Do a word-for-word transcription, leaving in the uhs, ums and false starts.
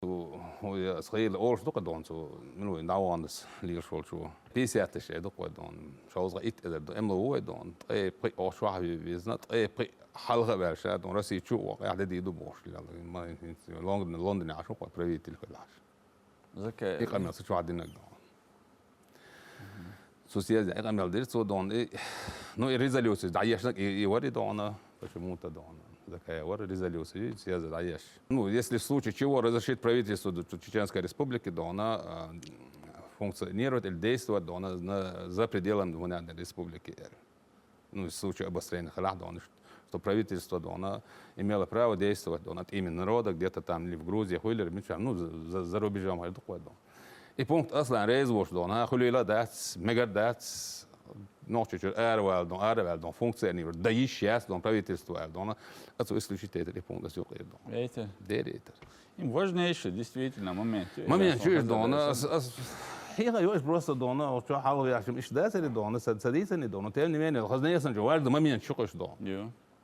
Цу, хӀу, я, схийла олуш ду-кх дона цу, мила вай, дӀаваханас лелаш волчо. Пятьдесят тысяч ду-кх вай дона. Шовзткъа итт эзар ду. Эмло ву вай дона. Ткъе пхиъ оха чохь везна, ткъе пхиъ хьалха а ваьлла ша дона. Россия чу а воккху, ахь де дийду бохуш лелла. Ма, Лондон, Лондоне Ӏаш ву-кх вай правитель хилахь. Закай. И къамел са чохь динарг дона. Цу съезде и къамел дира цо дона, и, ну, и резолюци дӀаешнарг и, и вара и дона, почему-то дона. Закай вара резолюци съезде дӀаеш. Ну, если в случае чего разрешить правительству д-, Чеченской Республики дона, а, функционировать или действовать дона на, за пределами Гунядной Республики, эр. Ну, в случае обострения хилахь дона, что правительство дона имело право действовать дона от имени народа где-то там или в Грузии, хуьлера, мича, ну, за, за, за рубежом хир ду-кх вай дона. И пункт аслан реза волуш дона, хуьлийла дац, мегар дац, Нохчийчуьра аравала дона, аравала дона, функционировать дан йиш яц дона, правительство аьлла дона, а цо исключить дайтар и пункт, ас юкъера дона. Эйтар. Дера эйтар. Им важнейший, действительно, момент. Момент чу иш дона, ас, ас, хьеха йо иш просто дона, оцу хьалха яхча, иш дацари дона, са, са дийцани дона, тем не менее, хазна ясан чу важда момент чу кхуш дона. Йо.